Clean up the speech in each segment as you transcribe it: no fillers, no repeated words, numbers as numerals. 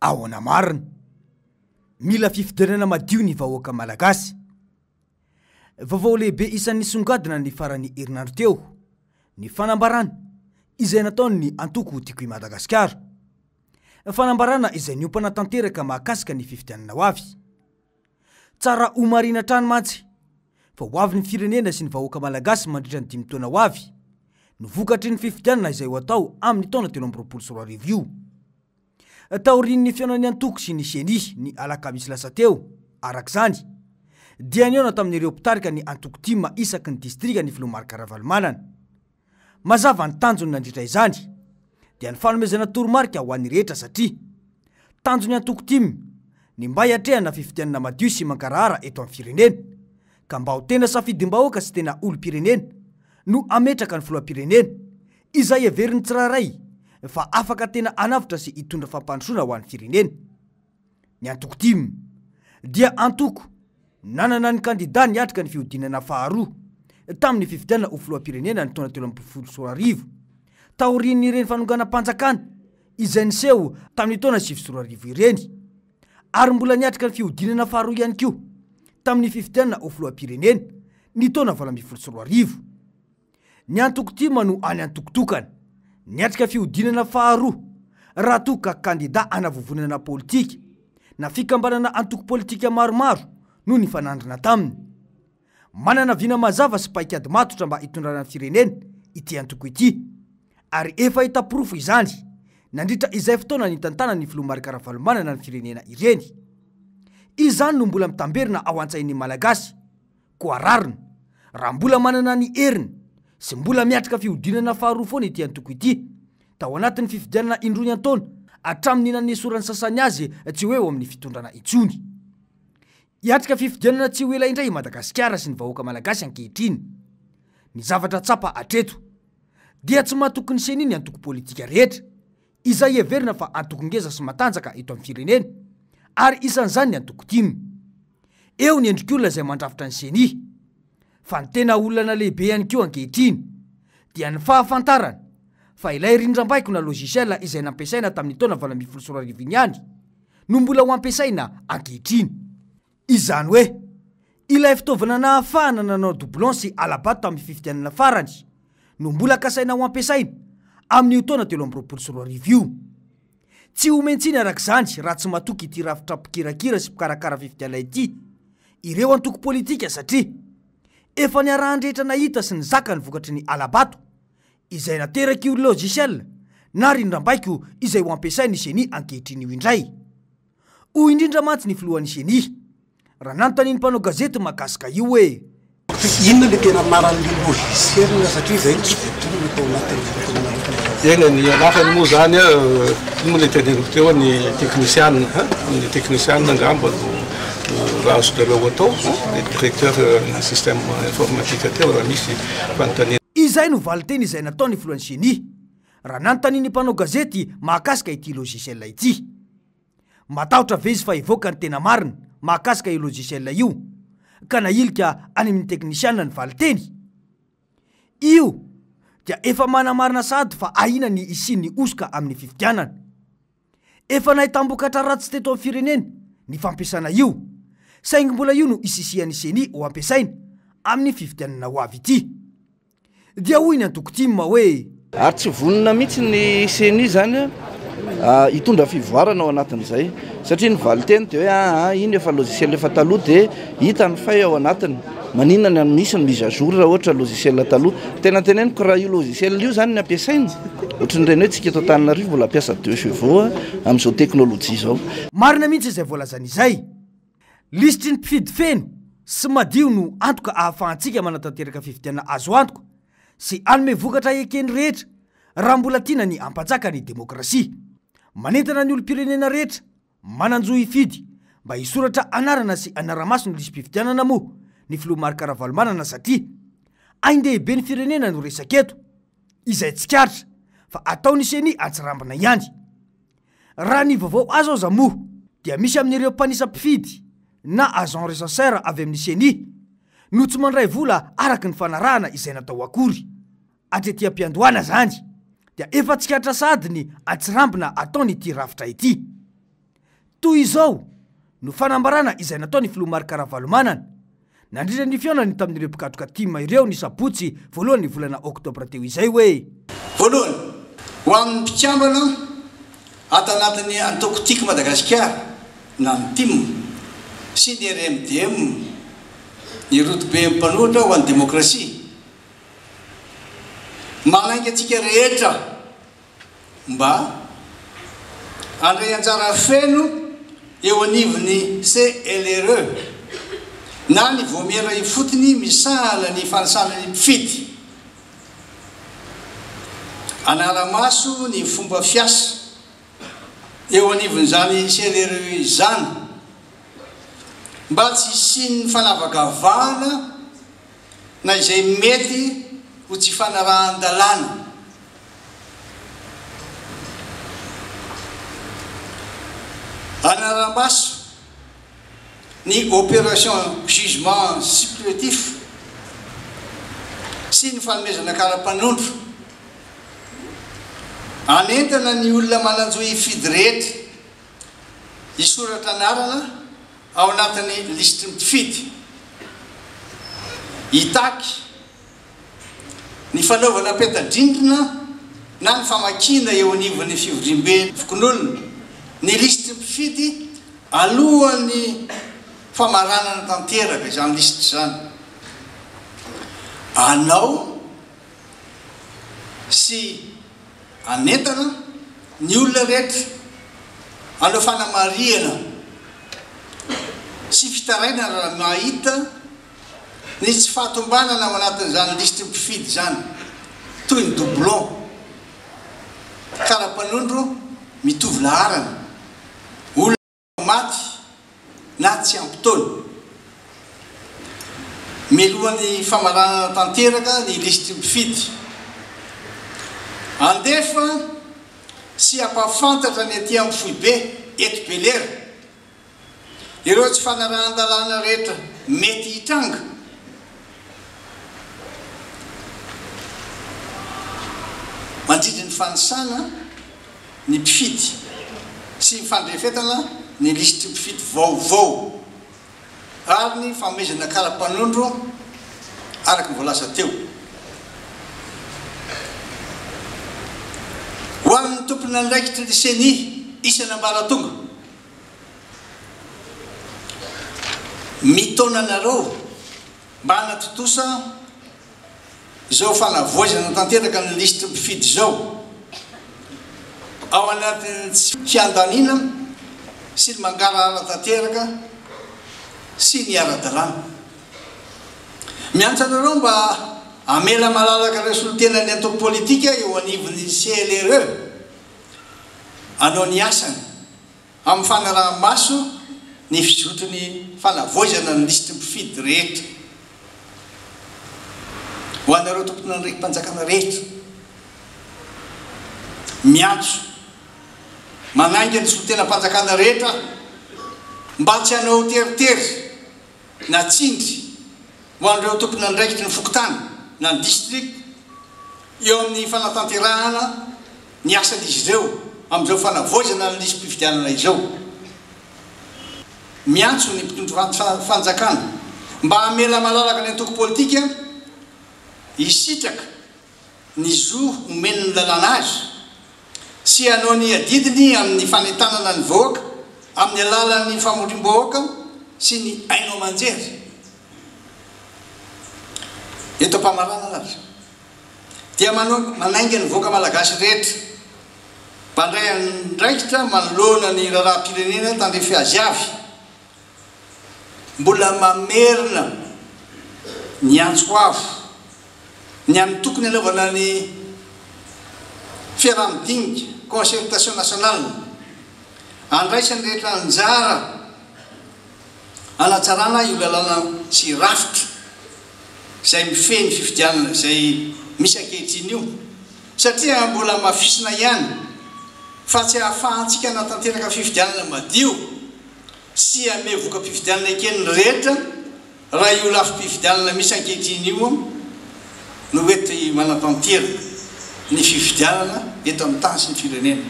Ahoana marina? Mila fifidianana madio ny vahoaka malagasy. Vaovao lehibe isan'ny nisongadina ny faran'ny herinandro teo ny fanambarana izay nataon'ny antoko Tiako i Madagasikara. Fanambarana izay niompana tanteraka mahakasika ny fifidianana ho avy. Tsara homarihina hatrany mantsy fa ho avy ny firenena sy ny vahoaka malagasy mandritra ny dimy taona ho avy no vokatry ny fifidianana izay ho atao amin'ny taona 2023 io. Taorian'ny fihaonan'ny antoko sy ny Ceni ny alakamisy lasa teo, araka izany, dia nihaona tamin'ireo mpitarika ny antoko tim isaky ny distrika ny filoha Marc Ravalomanana. Mazava ny tanjony nandritra izany dia ny fanomezana toromarika ho an'ny rehetra satria tanjon'ny antoko tim ny mba hiatrehana fifidianana madio sy mangarahara eto amin'ny firenena ka mba ho tena safidim-bahoaka sy tena olom-pirenena no hametraka ny filoham-pirenena izay heverin'ny tsirairay fa afaka tena hanavotra sy hitondra fampandrosoana ho an'ny firenena. Ny antoko tim dia antoko nanana ny kandida niatrika ny fihodinana faharoa tamin'ny fifidianana ho filoham-pirenena ny taona 2013, taorian'ireny fanonganam-panjakana izay niseho tamin'ny taona 2009 ireny, ary mbola niatrika ny fihodinana faharoa ihany koa tamin'ny fifidianana ho filoham-pirenena ny taona 2018. Ny antoko tim no any antoko tokana niatrika fihodinana faharoa raha toa ka kandida ana vovonana politika na fikambanana antoko politika maromaro no nifanandrina taminy. Manana vina mazava sy paikady matotra mba hitondrana ny firenena ity antoko ity ary efa hita porofo izany nandritra izay fotoana nitantanan'ny filoha Marc Ravalomanana ny firenena ireny. Izany no mbola mitamberina ao an-tsain'ny Malagasy. Koa rariny raha mbola manana ny heriny sy mbola miatrika fihodinana faharoa foana ity antoko ity, tao anatin'ny fifidianana indroa iantaona hatramin'ny nanesoran'ny sasany azy tsy ho eo amin'ny fitondrana intsony. Hiatrika fifidianana tsy ho ela indray i Madagasikara sy ny vahoaka malagasy ankehitriny. Ny zavatra tsapa hatreto dia tsy matoky ny Ceni ny antoko politika rehetra, izay heverina fa antoko ngeza sy matanjaka eto amin'ny firenena, ary isan'izany ny antoko tim. Eo ny endrik'olona izay mandrafitra ny Ceni. Fa ny tena olana lehibe ihany koa ankehitriny dia ny fahafantarana fa ilay rindrambaiko na logiciel izay nampiasaina tamin'ny taona 2018 iny ihany no mbola ho ampiasaina ankehitriny. Izany hoe, ilay fitaovana nahafahana nanao doublon sy hala-bato tamin'ny fifidianana farany no mbola kasaina ho ampiasaina amin'io taona 2023 io. Tsy omen-tsiny araka izany raha tsy matoky ity rafitra mpikirakira sy mpikarakara fifidianana ity ireo antoko politika satria efa niarahan-drehetra nahita sy nizaka ny vokatry ny hala-bato izay naterak'io logiciel na rindrambaiko izay ho ampiasain'ny Ceni ankehitriny io indray. Hoy indrindra mantsy ny filohan'ny Ceni, raha nanontanian'ny mpanao gazety mahakasika io hoe. Inona ilay tena anaran'ilay logiciel satria izay no tsy voatonona tao anatin'ny Eny, ny anarany moa izany, iny moa ilay teneniko teo, ny teknisiana, ny teknisiana angamba no raha azonareo atao, ny directeur ny système informatique teo raha misy fanontaniana. Izay no valinteny izay nataon'ny filohan'ny Ceni, raha nanontanian'ny mpanao gazety mahakasika ity logiciel ity. Matahotra ve izy fa hivoaka ny tena marina mahakasika io logiciel io ka nahilika any amin'ny teknisiana ny valinteny? Io dia efa manamarina sahady fa ahiana ny hisian'ny hosoka amin'ny fifidianana. Efa nahitam-bokatra ratsy teto amin'ny firenena ny fampiasana io, saingy mbola io no isisihan'ny Ceni ho ampiasaina amin'ny fifidianana ho avy ity. Dia hoy ny antoko tim hoe. Ary tsy vonona mihitsy ny Ceni izany hitondra fivoarana ao anatin'izay. Satria ny valinteny dia hoe aa iny efa logiciel efa taloha dia hita ny faille ao anatiny. Maninona ny misy ny mise à jour raha ohatra logiciel taloha. Tena teneniko raha io logiciel io izany ny ampiasaina, ohatran'ireny hoe tsika eto Antananarivo mbola hampiasa deux chevaux amin'izao teknolojia izao. Marina mihitsy izay voalazany izay. Lisitry ny mpifidy feno sy madio no antoka ahafahantsika manatanteraka fifidianana azo antoka sy hanome vokatra eken'ny rehetra raha mbola tiana ny hampanjaka ny demokrasia. Manentana ny olom-pirenena rehetra manan-jo hifidy mba hisoratra anarana sy hanara-maso ny lisi-pifidianana moa ny filoha Marc Ravalomanana satria ain-dehibe ny firenena no resaka eto, izay tsikaritra fa ataon'ny Ceni antsirambina ihany. Raha ny vaovao azo aza moa dia misy amin'ireo mpanisa mpifidy na agent recenseur avy amin'ny Ceni no tsy mandray vola araka ny fanarahana izay natao akory. Hatrety am-piandohana izany dia efa tsikaritra sahady ny antsirambina ataon'ity rafitra ity. Toy izao no fanambarana izay nataon'ny filoha Marc Ravalomanana nandritra ny fihaonany tamin'ireo mpikatroka tim ireo ny sabotsy voalohan'ny volana oktobra teo izay hoe. Voalohany, ho an'ny mpikambana ato anatin'ny antoko Tiako Madagasikara na ny tim sy ny RMDM, ny Rodoben'ny mpanohitra ho an'ny demokrasia, manainga antsika rehetra mba handray anjara feno eo anivon'ny CLRE na ny Vaomiera Ifotony misahana ny fanisana ny mpifidy. Hanara-maso ny fomba fiasa eo anivon'izany CLRE izany mba tsy hisian'ny fanavakavahana na izay mety ho tsy fanarahan-dalàna. Hanara-maso ny opération jugement supplétif sy ny fanomezana kara-panondro. Hanentana ny olona manan-jo hifidy rehetra hisoratra anarana ao anatin'ny lisitry ny mpifidy. Hitaky ny fanaovana peta-drindrina na ny famakiana eo anivon'ny fivoriamben'ny fokonolona ny lisitry ny mpifidy alohan'ny famaranana tanteraka izany lisitra izany. Anao sy hanentana ny olona rehetra hanao fanamarihana sy fitarainana raha mahita ny tsy fahatombanana ao anatin'izany lisitry ny mpifidy izany, toy ny doublon, kara-panondro mitovy laharana, olona maty na tsy ampy taona. Mialohan'ny famaranana tanteraka ny lisitry ny mpifidy, handefa sy hampahafantatra ny aty amin'ny foibe eto Belera Ireo tsy fanarahan-dalàna rehetra mety hitranga. Mandritra ny fanisana ny mpifidy sy ny fandrefetana ny lisitry ny mpifidy vaovao ary ny fanomezana kara-panondro araka ny voalaza teo. Ho an'ny tompon'andraikitry ny Ceni isan'ambaratonga. Mitaona anareo mba hanatontosa izao fanavaozana tanteraka ny lisitry mpifidy izao ao anatin'ny tsy fiandaniana sy ny mangarahara tanteraka sy ny ara-dalàna. Miantso anareo mba hamela malalaka ireo solontenan'ny antoko politika eo anivon'ny CLRE hanao ny asany amin'ny fanaraha-maso ny fizotry ny fanavaozana ny lisitry ny mpifidy rehetra. Ho anareo tompon'andraiki-panjakana rehetra, miantso, manainga ny solontenam-panjakana rehetra aho mba tsy hanao teritery na tsindry ho an'ireo tompon'andraikitry ny fokontany na ny distrika eo amin'ny fanatanterahana ny asan'izy ireo amin'izao fanavaozana ny lisi-pifidianana izao. Miantso ny mpitondra fanjakana mba hamela malalaka ny antoko politika hisitraka ny zo omen'ny lalàna azy sy hanao ny adidiny amin'ny fanentanana ny vahoaka amin'ny alalan'ny famoriam-bahoaka sy ny haino aman-jery. Eto am-pamaranana ary dia manainga ny vahoaka malagasy rehetra mba handray andraikitra manoloana ny raharaham-pirenena tandrify azy avy. Mbola mamerina ny antso avo ny amin'ny tokony hanaovana ny fiaraha-midinika, concertation nationale, andraisan'ny rehetra anjara hanatsarana io lalàna sy rafitra izay mifehy ny fifidianana izay misy ankehitriny io satria mbola hamafisina ihany fa tsy ahafahantsika hanatanteraka fifidianana madio sy hanome voka-pifidianana eken'ny rehetra raha io lafim-pifidianana misy ankehitriny io no mety manatanteraka ny fifidianana eto amin'ny tany sy ny firenena.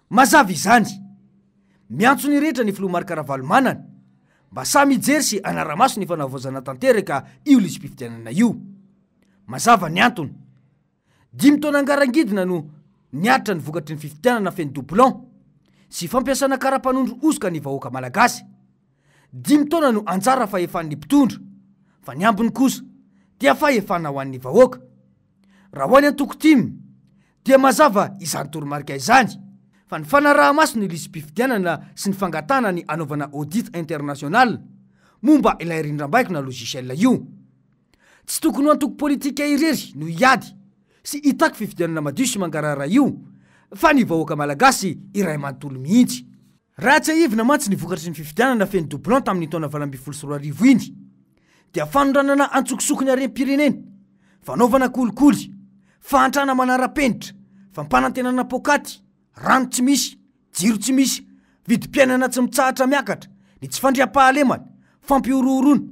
Mazava izany. Miantso ny rehetra ny filoha Marc Ravalomanana mba samy hijery sy hanara-maso ny fanavaozana tanteraka io lisi-pifidianana io. Mazava ny antony. Dimy taona angarangidina no niaritra ny vokatry ny fifidianana feno doublon sy fampiasana kara-panondro hosoka ny vahoaka malagasy. Dimy taona no anjara fahefan'ny mpitondra, fa ny ambiny kosa dia fahefana ho an'ny vahoaka. Raha ho an'ny antoko tim dia mazava izany toromarika izany fa ny fanaraha-maso ny lisi-pifidianana sy ny fangatahana ny hanaovana audit international momba ilay rindrambaiko na logiciel io. Tsy tokony ho antoko politika irery no hiady sy hitaky fifidianana madio sy mangarahara io fa ny vahoaka malagasy iray manontolo mihitsy. Raha tsiahivina mantsy ny vokatry ny fifidianana feno doublon tamin'ny taona 2018 iny dia fanondranana antsokosoko ny harem-pirenena, fanaovana kolikoly, fahantrana manara-penitra, fampanantenana poakaty, rano tsy misy, jiro tsy misy, vidim-piainana tsy mitsahatra miakatra, ny tsy fandriampahalemana, fampihorohoroana,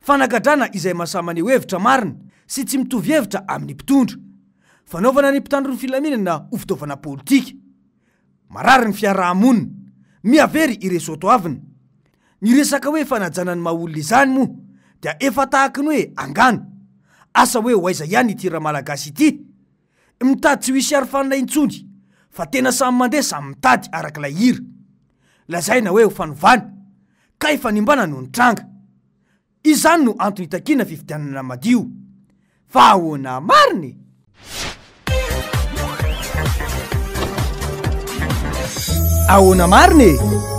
fanagadrana izay mahasahy maneho hevitra marina sy tsy mitovy hevitra amin'ny mpitondra, fanaovana ny mpitandro ny filaminana ho fitaovana politika. Marary ny fiaraha-monina, mihavery ireo soatoavina. Ny resaka hoe fanajana ny maha olona izany moa dia efa tahaky ny hoe angano. Asa hoe ho aiza ihany ity Ramalagasy ity? Mitady tsy ho hisy arofanina intsony fa tena samy mandeha samy mitady araka ilay hira. Lazaina hoe ho fanovana kay fanimbana no nitranga. Izany no antony itakiana fifidianana madio. Fa ahoana marina e? Ahoana marina e?